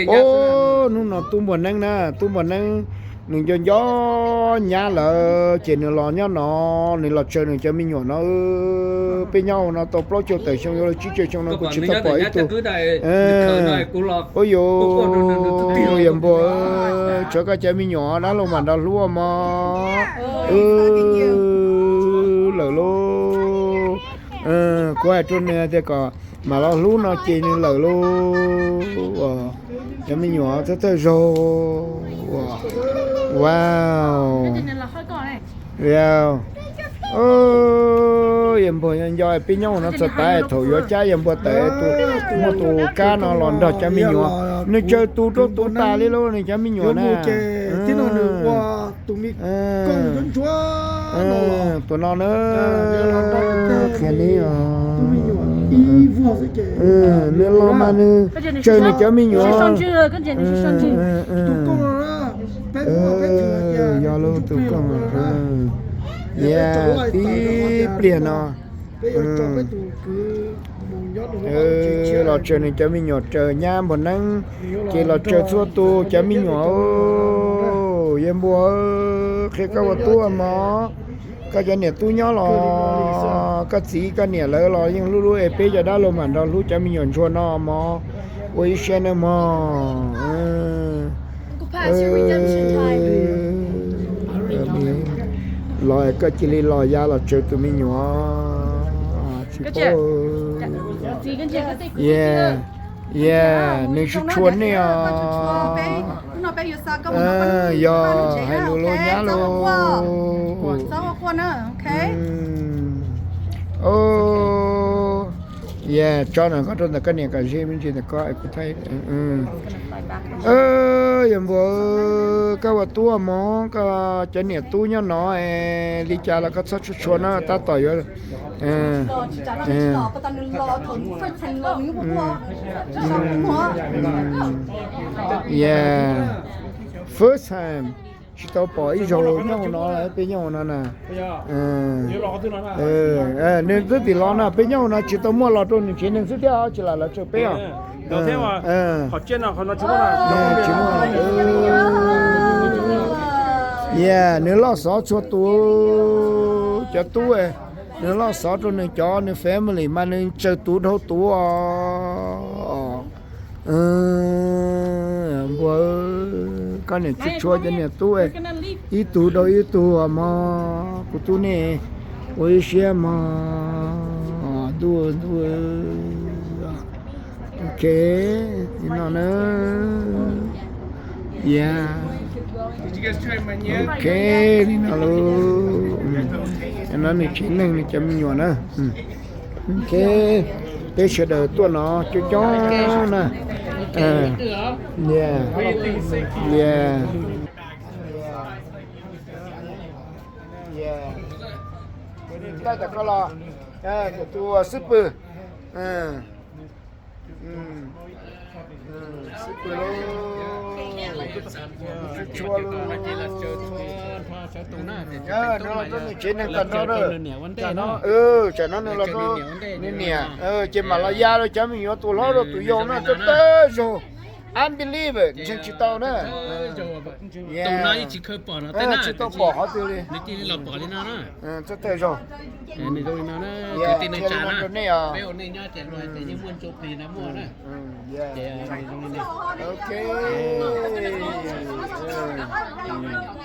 Hnub no tub Npuag Neeb na, tub Npuag Neeb nws nco nco nyab lawm ces nws los nyob no, nws los tsaws nws cov me nyuam no. Peb nyob ua no tau plaub caug tawm xyoo yuav luag tsib caug xyoo no kuv tsis tau pom ib tug. Ua yuav, yawg Npuag, tsaws koj cov me nyuam dab laug mam nrog hlub mog. Lawm lauj. Kuv hais rau nws tias kom mam los hlub no ces nws lawm lauj. Cov me nyuam thawj thawj zaug. Wow. Yawg Npuag nco nco peb nyob ua no txog tav thaum yuav cab yawg Npuag tawm, muaj tus kab no los nrog cov me nyuam, nws tsaws tus rau tus tas li lauj, nws cov me nyuam na. Tus no na, qhia neb os. Nws los mas nws tsaws nws cov me nyuam. Yog lub tus koj, tib pliag no los tsaws nws cov me nyuam, raws nyab Npuag Neeb ces los tsaws txhua tus cov me nyuam. Yawg Npuag, qhia koj ua tub mog, koj cov niam tub nyob los, koj txiv koj niam lawv los yeej hlub hlub es peb cov dab laug mam nrog hlub cov me nyuam ntsuag no mog. Ua ib siab nawb mog. Los koj cia li los ya los tsaws tus me nyuam. Tsis paub. Yeah, yeah, nws tsis tshua nej os. Yog hais lus lauj nyab lauj. Yeah, tso no koj rau ntawm koj niam kom ze me ntsis ntawm koj es kuv thaij. Yawg Npuag, koj ua tub mog, koj cov niam tub nyob no es li cas los koj txhob tshua tshua no, tab tom yuav Yeah, first time, tsis tau pom ib zaug nyob hauv no, peb nyob hauv no na. Nws twb tim los no, peb nyob hauv no tsis tau muaj los rau nws tsev neeg xwb thiab, tsis lam los tsaws peb os. Yeah, nws loj xov txhua tus cov tub, nws loj xov rau nws cov, nws family mas nws tsaws tus dhau tus os. Npuag, koj niam tsis tshua cov niam tub, ib tug dhau ib tug os mog, kuv tub nej ua ib siab mog. Ntuj, ntuj. Ok, li no na. Yeah. Ok, li no lauj. No nws tsev neeg nws cov me nyuam na. Ok, peb sawv daws tuaj no coob coob na. Yeah, yeah. Tab tom koj los, tus xib pwg. Xib pwg los, tshua los. Nws los rau nws tsev neeg tag nrho na. Tsam no nws los rau nws niam, ces mam los ya rau cov me nyuam tus hlob rau tus yau na, txawj tawg zog. Unbelievable, ntseeg tsis tau na. Tsis tau pom qhov twg li. Txawj tawg zog. Qhia li no rau nej os. Ok.